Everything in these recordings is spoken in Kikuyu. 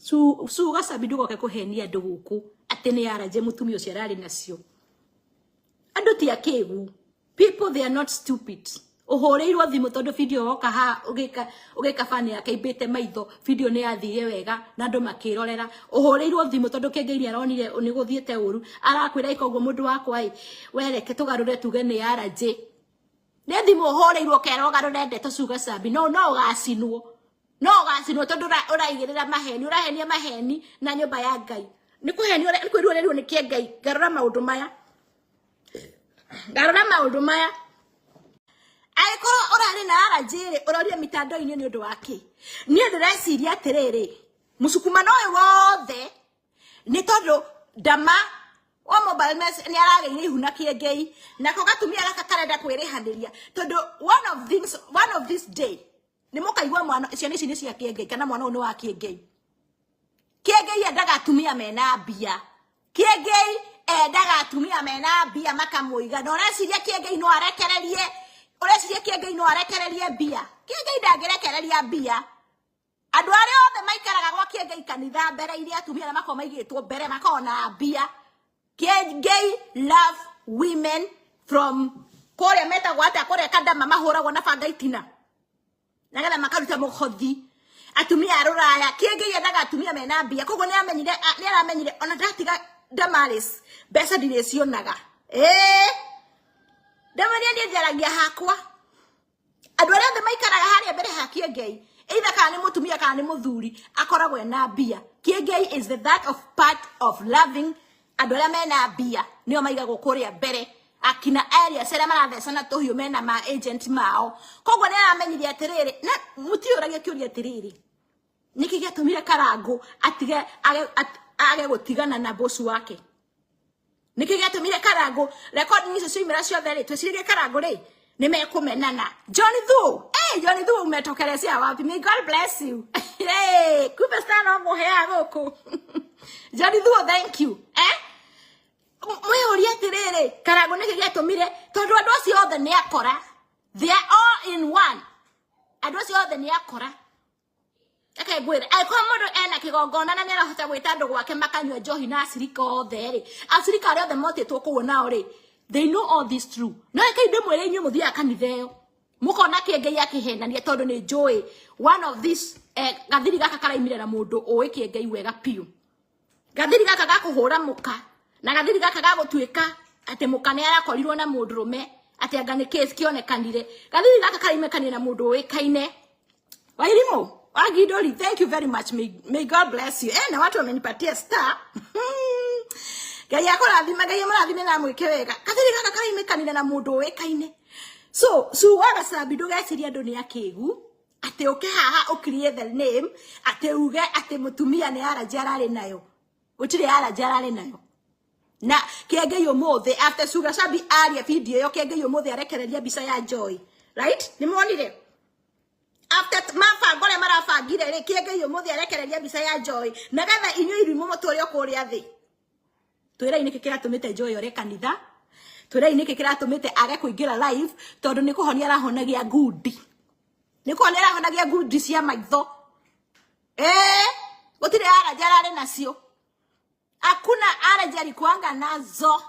Suga Cabi ndũgoke kũhenia andũ gũkũ atĩ nĩ aranje mũtumia ũcio ararĩ nacio. Andũ ti akĩgu. People, they are not stupid. Ũhũrĩirwo thimũ tondũ video woka ha ũgĩka ũgĩka bani yake imbĩte maitho, video nĩ yathire wega na andũ makĩrorera. Ũhũrĩirwo thimũ tondũ Kĩengei aronire nĩ gũthiĩte ũru, arakwĩra ĩka ũguo mũndũ wakwa ĩ, wereke tũgarũre tuge nĩ aranje. Nĩ thimũ ũhũrĩirwo ũkerwo ũgarũre ndeto Suga Cabi, no no ũgacinwo. No ũgacinwo tondũ ũraigĩrĩra maheni, ũrahenia maheni na nyũmba ya Ngai. Nĩ kũhenio, nĩ kwĩrwo ũrerirwo nĩ Kĩengei, garũra maũndũ maya. Ngarora maũndũ maya. Angĩkorwo ũrarĩ na allergy rĩ, ũrorie mitandao-inĩ nĩ ũndũ wa kĩ? Niĩ ndĩreciria atĩrĩrĩ, mũcukumano ũyũ wothe nĩ tondũ Ndama wa Mobile Mess nĩ aragĩire ihu na Kĩengei, nako gatumia gaka karenda kwĩrĩhanĩria tondũ one of things, one of this day nĩ mũkaigua mwana, ciana ici nĩ cia Kĩengei kana mwana ũyũ nĩ wa Kĩengei. Kĩengei endaga atumia mena mbia. Kĩengei endaga atumia mena mbia makamũiga. Na ũreciria Kĩengei no arekererie, ũreciria Kĩengei no arekererie mbia? Kĩengei ndangĩrekereria mbia. Andũ arĩa othe maikaraga gwa Kĩengei kanitha mbere iria atumia arĩa makoragwo maigĩtwo mbere makoragwo na mbia. Kĩengei love women from kũrĩa metagwo atĩa, kũrĩa Kadama mahũragwo na banga itina, nagetha makaruta mũhothi atumia a rũraya. Kĩengei endaga atumia mena mbia, koguo nĩ aramenyire ona ndatiga Damaris mbeca ndirĩcionaga. Ĩĩ Damaris, niĩ njaragia hakwa, andũ arĩa othe maikaraga harĩa mbere ha Kĩengei, either kana nĩ mũtumia kana nĩ mũthuri, akoragwo ena mbia. Kĩengei is the that of part of loving andũ arĩa mena mbia, nĩo maigagwo kũrĩa mbere, akina Elias arĩa marathecana tũhiũ mena ma agent mao. Koguo nĩ aramenyire atĩrĩrĩ, na mũtiũragia kĩũria atĩrĩrĩ, nĩkĩ gĩatũmire Karangũ atige age gũtigana na boss wake? Nĩkĩ gĩatũmire Karangũ recording icio cioimĩra ciothe rĩ, twĩciririe Karangũ rĩ nĩ mekũmenana? John Thuo, hey, John Thuo umetokelezea wapi? May God bless you. Hey, kumbe sana mũheaga gũkũ. John Thuo, thank you. Eh? Mwĩyũrie atĩrĩrĩ, Karangũ nĩkĩ gĩatũmire, tondũ andũ acio othe nĩ akora, they are all in one, andũ acio othe nĩ akora. Reke ngwĩre, angĩkorwo mũndũ ena kĩgongona na nĩarahota gwĩta andũ gwake makanyua njohi na acirika othe rĩ, acirika arĩa othe motĩtwo kũu nao rĩ, they know all this true. No reke ndĩmwĩre inyuĩ mũthiaga kanitha ĩyo mũkona Kĩengei akĩhenania, tondũ nĩ njũĩ one of this gathiri gaka karaimire na mũndũ ũĩ Kĩengei wega biũ. Gathiri gaka gakũhũra mũka na gathiri gaka gagũtuĩka atĩ mũka nĩ arakorirwo na mũndũrũme, atĩ anga nĩ case kĩonekanire. Gathiri gaka karaimekanire na mũndũ ũĩkaine. Wairimu Wagidori, thank you very much. May God bless you. Na watu wamenipatia star. Ngai akũrathime, Ngai amũrathime na amwĩke wega. Gathiri gaka karaimekanire na mũndũ ũĩkaine. So, Suga Cabi, ndũgecirie andũ nĩ akĩgu atĩ ũke haha ũ create the name atĩ uge atĩ mũtumia nĩ allergy ararĩ nayo. Gũtirĩ allergy ararĩ nayo. Na Kĩengei ũmũthĩ, after Suga Cabi aria video ĩyo, Kĩengei ũmũthĩ arekereria mbica ya Joy, right? Nĩ muonire after mabango ũrĩa marabangire rĩ, Kĩengei ũmũthĩ arekereria mbica ya Joy nagetha inyuĩ irimũ mũtũre o kũrĩa thĩ. Twĩrei nĩkĩ kĩratũmĩte Joy ore kanitha, twĩrei nĩkĩ kĩratũmĩte age kũingĩra live, tondũ nĩ kũhonia arahonagia ngundi, nĩ kũhonia arahonagia ngundi cia maitho. Gũtirĩ allergy ararĩ nacio, hakuna allergy alikuanga nazo.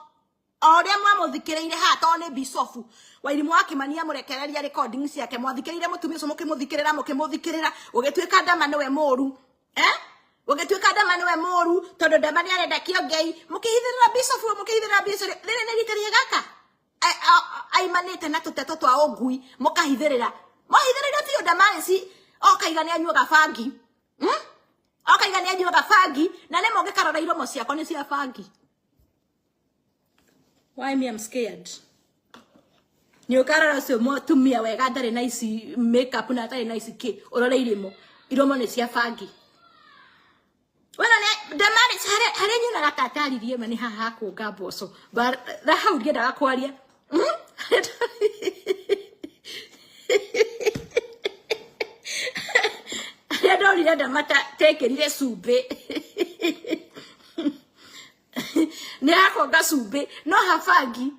O ũrĩa mwamũthikĩrĩire haha, tondũ nĩ bicobu Wairimũ wa Kĩmani amũrekereria recording ciake, mwathikĩrĩire mũtumia ũcio, mũkĩmũthikĩrĩra, mũkĩmũthikĩrĩra, gũgĩtuĩka Ndama nĩwe mũru, gũgĩtuĩka Ndama nĩwe mũru tondũ Ndama nĩ arenda Kĩongei, mũkĩhithĩrĩra bicobu, mũkĩhithĩrĩra bicobu. Rĩrĩ nĩ rita rĩa gaka aimanĩte na tũteto twa ũngui, mũkahithĩrĩra, mwahithĩrĩra biũ. Ndamaci okaiga nĩ anyuaga bangi, Okaiga nĩ anyuaga bangi, na nĩ mũngĩkarora iromo ciakwa nĩ cia bangi. Why me, I'm scared. Nĩ ũkarora ũcio mũtumia wega ndarĩ na ici makeup na atarĩ na ici kĩ, ũrore irimo, iromo nĩ cia bangi. Wena nĩ Damaris, harĩa nyonaga ta ataririe ma nĩ haha hakũnga mboco, but na hau ndiendaga kwaria. Harĩa ndorire Ndamata tekĩrire cumbĩ nĩ hakonga cumbĩ, no habangi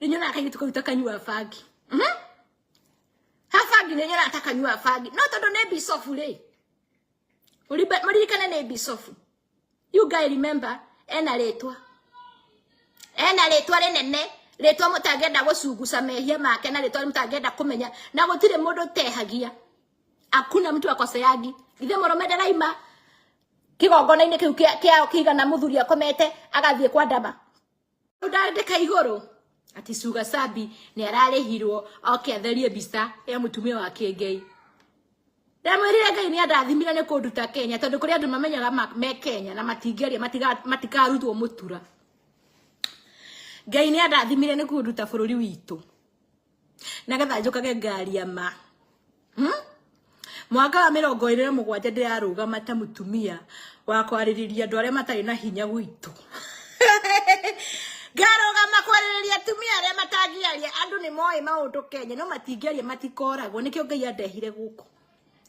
nĩ nyonaga kairĩtu kau ta kanyua bangi. Habangi nĩ nyonaga ta kanyua bangi, no tondũ nĩ bicobu rĩ, Mũririkane nĩ bicobu. You guys remember ena rĩtwa. Ena rĩtwa rĩnene, rĩtwa mũtangĩenda gũcunguca mehia make na rĩtwa mũtangĩenda kũmenya na gũtirĩ mũndũ ũtehagia. Hakuna mtu akoseagi. Ithe mũrũme ndaraima kĩgongona-inĩ kĩu kĩao kĩigana mũthuri akomete agathiĩ kwa ndama. Ndandĩka igũrũ ati Sugar Sabi nĩ ararĩhirwo oke atherie mbica ya mũtumia wa Kĩengei. Ndamwĩrire Ngai nĩ andathimire nĩ kũnduta Kenya tondũ kũrĩ andũ mamenyaga me Kenya na matingĩaria matikarutwo mũtura. Ngai nĩ andathimire nĩ kũnduta bũrũri witũ nagetha njũkage ngaria ma. Mwaka wa 27 ndĩrarũgama ta mũtumia wa kwarĩrĩria andũ arĩa matarĩ na hinya gwitũ. Ngarũgama kwarĩrĩria atumia arĩa matangĩaria. Andũ nĩ moĩ maũndũ Kenya no matingĩaria, matikoragwo. Nĩkĩo Ngai andehire gũkũ.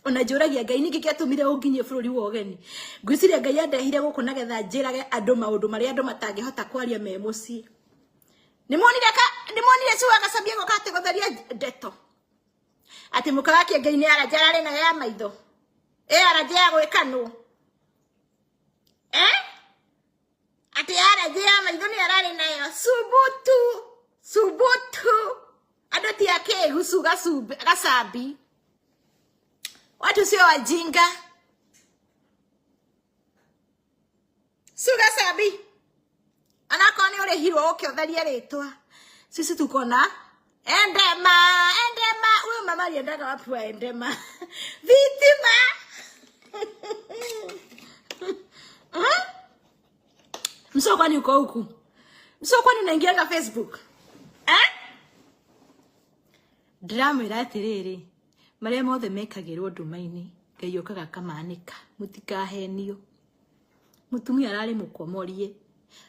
Ona njũragia Ngai nĩkĩ gĩatũmire ũnginyie bũrũri wa ũgeni. Ngwĩciria Ngai andehire gũkũ nagetha njĩrage andũ maũndũ marĩa andũ matangĩhota kwaria me mũciĩ. Nĩmuonire Sugar Gacabi agoka atĩ gũtheria ndeto. Atĩ mũka wa Kĩengei nĩ aranja ararĩ nayo ya maitho. Ĩ aranja ya gwĩkanwo. Atĩ aranja ya maitho nĩ ararĩ nayo. Subutu, subutu. Andũ ti akĩgu Sugar Gacabi. Watu sio wajinga. Sugar Sabi. Anakorwo nĩ ũrĩhirwo ũke ũtherie rĩtwa. Sisi tuko na Endema, Endema. Huyo mama aliendaga wapi wa Endema? Vitima. Msio kwani uko huku? Msio kwani unaingianga Facebook? Ndĩramwĩra atĩrĩrĩ, marĩa mothe mekagĩrwo nduma-inĩ, Ngai okaga akamanĩka, mũtikahenio. Mũtumia ararĩ mũkomorie,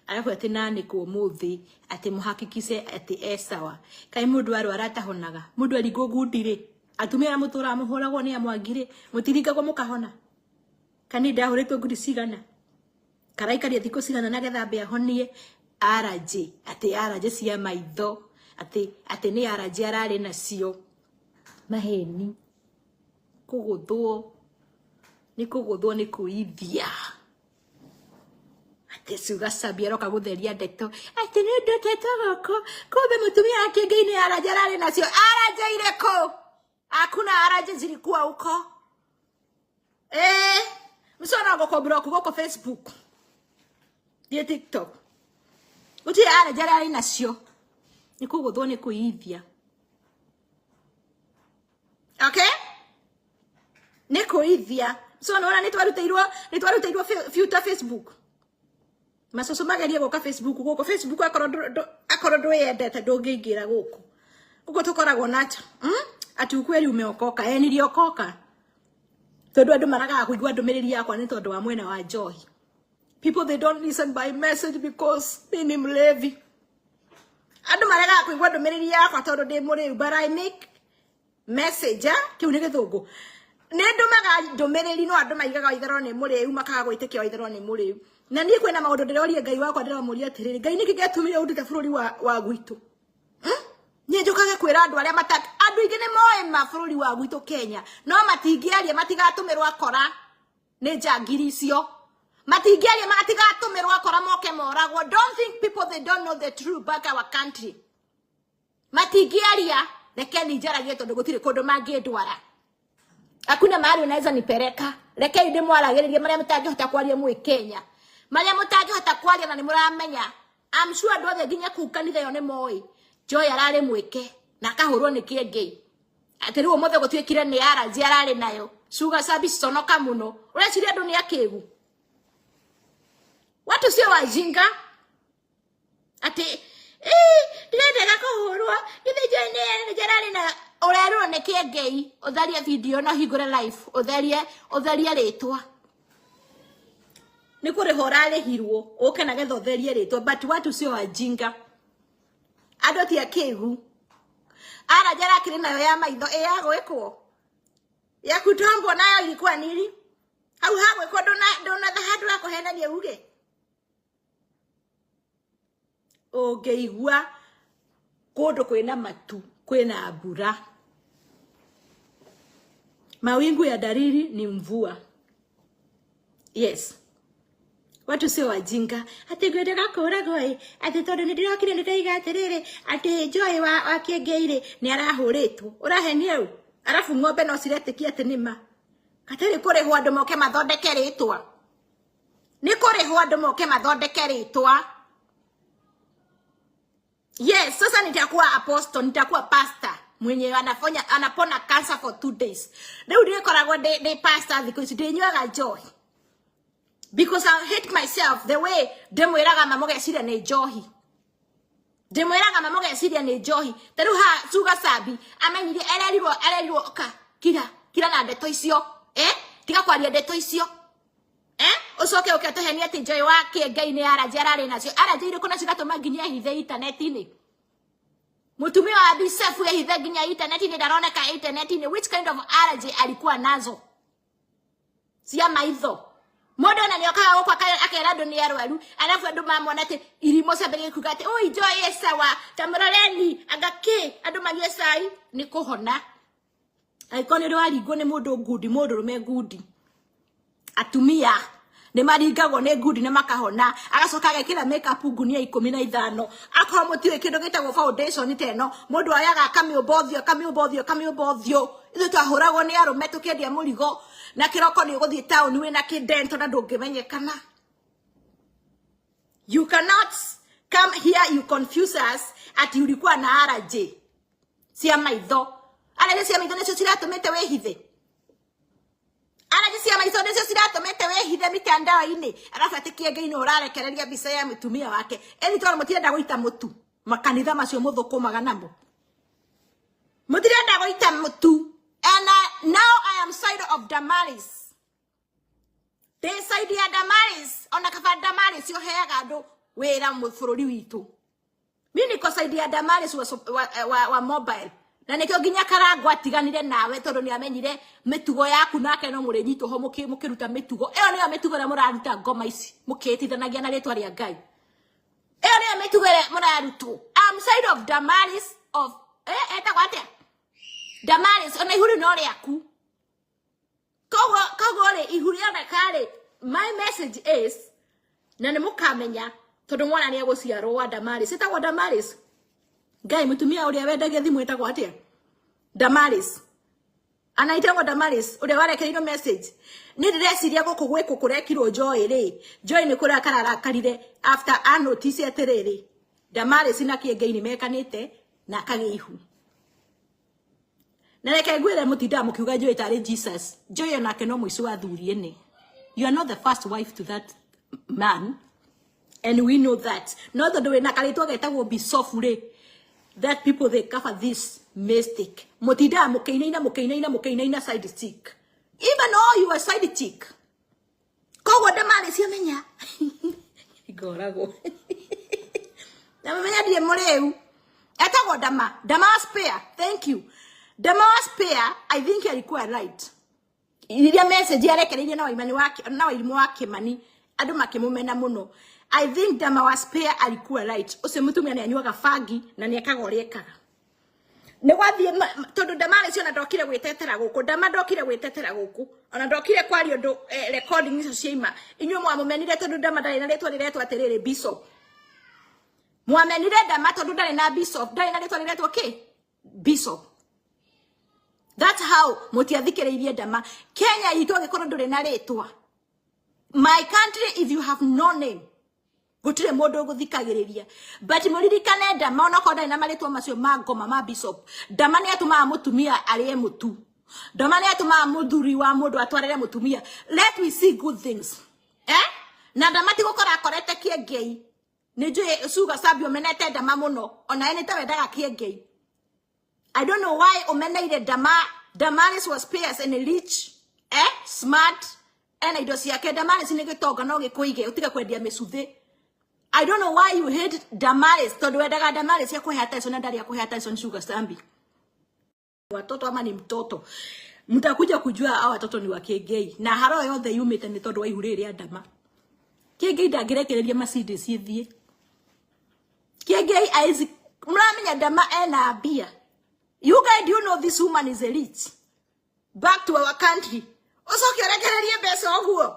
arabu atĩ nanĩkwo ũmũthĩ, atĩ mũhakikice atĩ e sawa. Kaĩ mũndũ arwara atahonaga? Mũndũ aringwo ngundi rĩ, atumia arĩa mũtũraga mũhũragwo nĩ amwangi rĩ, mũtiringagwo mũkahona? Kana niĩ ndahũrĩtwo ngundi cigana? Karaikaria thikũ cigana nagetha ambe ahonie allergy, atĩ allergy cia maitho, atĩ nĩ allergy ararĩ nacio. Maheni. Kũgũthwo. Nĩ kũgũthwo nĩ kũithia. Atĩ Sugar Sabi aroka gũtheria ndeto. Atĩ nĩ ndũtetwo gũkũ. Kumbe mũtumia wa Kĩengei nĩ allergy ararĩ nacio. Allergy irĩkũ? Hakuna allergy zilikuwa huko. Msona gũkũ block gũkũ Facebook. Thiĩ TikTok. Gũtirĩ allergy ararĩ nacio. Nĩ kũgũthwo nĩ kũithia. Okay? Nĩ kũithia. So nĩwona nĩ twarutĩirwo filter Facebook. Macucu magerie gũka Facebook gũkũ. Facebook akorwo ndwĩyendete ndũngĩingĩra gũkũ. Gũkũ tũkoragwo na atĩ, Ati ukweli umeokoka. Niliokoka. Tondũ andũ maragaga kũigua ndũmĩrĩri yakwa nĩ tondũ wa mwena wa njohi. People they don't listen by message because mimi ni mlevi. Andũ maregaga kũigua ndũmĩrĩri yakwa tondũ ndĩ mũrĩu, but I make message, kĩu nĩ gĩthũngũ. Nĩ ndũmaga ndũmĩrĩri no andũ maigaga itherũ nĩ mũrĩu, makaga gwĩtĩkia itherũ nĩ mũrĩu. Na niĩ kwĩna maũndũ ndĩroria Ngai wakwa, ndĩramũria atĩrĩrĩ, Ngai nĩkĩ gĩatũmire ũndute bũrũri wa gwitũ? Niĩ njũkage kwĩra andũ arĩa andũ aingĩ nĩ moĩ ma bũrũri wa gwitũ Kenya, no matingĩaria, matigatũmĩrwo akora nĩ njangiri icio. Matingĩaria, matigatũmĩrwo akora moke moragwo. Don't think people they don't know the truth about our country. Matingĩaria, reke ni njaragie tondũ gũtirĩ kũndũ mangĩndwara. Hakuna mahali unaweza nipeleka. Reke ndĩmwaragĩrĩrie marĩa mũtangĩhota kwaria mwĩ Kenya. Marĩa mũtangĩhota kwaria na nĩ mũramenya. I'm sure andũ othe nginya kũu kanitha ĩyo nĩ moĩ. Joy ararĩ mwĩke na akahũrwo nĩ Kĩengei. Atĩ rĩu ũmũthĩ gũtuĩkire nĩ allergy ararĩ nayo. Sugar Sabi conoka mũno. Ũreciria andũ nĩ akĩgu? Watu sio wajinga. Atĩ, ndĩrendaga kũhũrwo. Githĩ Joy nĩ allergy ararĩ nayo. Ũrerwo nĩ Kĩengei. Ũtharie video na ũhingũre live. Ũtherie rĩtwa. Nĩ kũrĩhwo ũrarĩhirwo ũke nagetha ũtherie rĩtwa, but watu sio wajinga. Andũ ti akĩgu. Allergy arakĩrĩ nayo ya maitho ĩ ya gwĩkwo. Ya kutombwo nayo ilikuwa nini? Hau ha gwĩkwo ndũnatha handũ ha kũhenania uge. Ũngĩigua kũndũ kwĩna matu, kwĩna mbura. Mawingu ya dalili ni mvua. Yes, watu sio wajinga atĩ ngwendaga kũragwo ĩ atĩ tondũ nĩ ndĩrokire nĩ ndaiga atĩrĩrĩ atĩ Joy wa Kĩengei rĩ nĩ arahũrĩtwo. Ũrahenia ũ? Arabu ng'ombe no ciretĩkia atĩ nĩ ma. Gatirĩ kũrĩhwo andũ moke mathondeke rĩtwa. Nĩ kũrĩhwo andũ moke mathondeke rĩtwa. Yes, sasa nitakuwa apostle, nitakuwa pastor mwenye anafonya anapona cancer for 2 days. Rĩu ndĩkoragwo ndĩ pastor thikũ ici ndĩnyuaga njohi. Because I hate myself the way ndĩmwĩraga ma mũgeciria nĩ njohi. Ndĩmwĩraga ma mũgeciria nĩ njohi. Ta rĩu haha Sugar Sambi amenyire ererirwo ka kira kira na ndeto icio. Eh? Tiga kwaria ndeto icio. Eh? Ucoke ũke ũtũhenie atĩ Joy wa Kĩengei nĩ allergy ararĩ nacio. Allergy irĩkũ na cigatũma nginya ehithe intaneti-inĩ? Mũtumia wa Bisefu ehithe nginya intaneti-inĩ, ndaroneka intaneti-inĩ. Which kind of allergy alikuwa nazo? Cia maitho. Mũndũ ona nĩokaga gũkũ akera andũ nĩ arwaru, arabu andũ mamona atĩ irimũ ciambĩrĩrie kuga atĩ ui Joy ĩ sawa, ta mũroreni anga kĩ, andũ manyue cai nĩ kũhona. Angĩkorwo nĩ ũrĩ waringwo nĩ mũndũ ngundi, mũndũrũme ngundi, atumia nĩ maringagwo nĩ ngundi na makahona. Agacoka agekĩra makeup ngunia 15. Akorwo mũtiũĩ kĩndũ gĩtagwo foundation ta ĩno, mũndũ oyaga akamĩũmba ũthiũ, akamĩũmba ũthiũ, akamĩũmba ũthiũ. Ithuĩ twahũragwo nĩ arũme tũkĩendia mũrigo na kĩroko nĩ ũgũthiĩ taũni wĩna kĩndento na ndũngĩmenyekana. You cannot come here, you confuse us ati ulikuwa na allergy cia maitho. Allergy cia maitho nĩcio ciratũmĩte wĩhithe? Allergy cia maitho nĩcio ciratũmĩte wĩhithe mitandao-inĩ? Arabu atĩ Kĩengei nĩ ũrarekereria mbica ya mũtumia wake ĩni tondũ mũtirenda gũita mũtu makanitha macio mũthũkũmaga namo, mũtirenda gũita mũtu. And now I am side of Damaris, ndĩ side ya Damaris. Ona kaba Damaris ũheaga andũ wĩra bũrũri witũ. Mi niko side ya Damaris wa mobile, na nikio nginya Karangwa atiganire nawe tondu ni amenyire mitugo yaku nake no mũrĩnyitwo ho mũkĩruta mĩtugo ĩyo. Nĩyo mĩtugo ĩrĩa mũraruta ngoma ici mũkĩĩtithanagia na rĩtwa rĩa Ngai. Ĩyo nĩyo mĩtugo ĩrĩa mũrarutwo. I'm side of Damaris of etagwo atĩa? Damaris, ona ihu rĩu no rĩaku. Koguo rĩ, ihu rĩoneka rĩ, my message is na nĩ mũkamenya tondũ mwana nĩ egũciarwo wa Damaris. Ĩtagwo Damaris Ngai, mũtumia ũrĩa wendagia thimũ ĩtagwo atĩa? Damaris anaitagwo Damaris ũrĩa warekereirwo message. Nĩ ndĩreciria gũkũ gwĩkũ kũrekirwo Joy rĩ, Joy nĩ kũrakara arakarire after a notice atĩrĩrĩ Damaris na Kĩengei nĩ mekanĩte na akagĩa ihu. Na reke ngwĩre, mũtindaga mũkiuga Joy tarĩ Jesus. Joy onake no mũici wa athuri ene. You are not the first wife to that man and we know that. No tondũ wĩna karĩtwa getagwo Bisofu rĩ, that people, they cover this mistake. Mũtindaga mũkĩinaina, mũkĩinaina, mũkĩinaina side chick, even though you are side chick. Koguo Damaris amenya ngoragwo na mamenya ndirĩ mũrĩu. Etagwo Dama Spare. Thank you, Dama Spare. I think alikuwa right iria message arekereirie na waimani wa na Wairimũ wa Kimani, andũ makĩmũmena mũno. I think Dama wa Spare alikuwa right. Ũcio mũtumia nĩ anyuaga bangi na nĩ ekaga ũrĩa ekaga nĩ gwathiĩ tondũ Damaris ona ndokire gwĩtetera gũkũ. Dama ndokire gwĩtetera gũkũ, ona ndokire kwaria ũndũ. Recording icio ciaima, inyuĩ mwamũmenire tondũ Dama ndarĩ na rĩtwa rĩretwo atĩrĩrĩ Bishop. Mwamenire Dama tondũ ndarĩ na Bishop, ndarĩ na rĩtwa rĩretwo kĩ Bishop. That's how mũtiathikĩrĩirie Dama. Kenya itũ, angĩkorwo ndũrĩ na rĩtwa, my country, if you have no name, gũtirĩ mũndũ ũgũthikagĩrĩria. But mũririkane Dama onakorwo ndarĩ na marĩtwa macio ma ngoma ma bishop, Dama nĩ atũmaga mũtumia arĩe mũtu. Dama nĩ atũmaga mũthuri wa mũndũ atwarĩre mũtumia. Let we see good things, eh? Na Dama ti gũkora akorete Kĩengei. Nĩ njũĩ Sugar Sambi ũmenete Dama mũno, onawe nĩ ta wendaga Kĩengei. I don't know why umeneire Dama. Damaris was fierce and rich, eh? Smart. Ena indo ciake. Damaris nĩ gĩtonga no gĩkũige ũtige kwendia mĩcuthĩ. I don't know why you hate Damaris tondũ wendaga Damaris akũhe attention na ndarĩ akũhe attention. Sugar Sambi. Watoto ama ni mtoto. Mtakuja kujua hao watoto ni wa Kĩengei na haro yothe yumĩte nĩ tondũ wa ihu rĩrĩ rĩa Dama. Kĩengei ndangĩrekereria Mercedes ĩthiĩ. Kĩengei aizi mũramenya Dama ena mbia. You guys, do you know this woman is a rich? Back to our country. Ũcoke ũrekererie mbeca ũguo.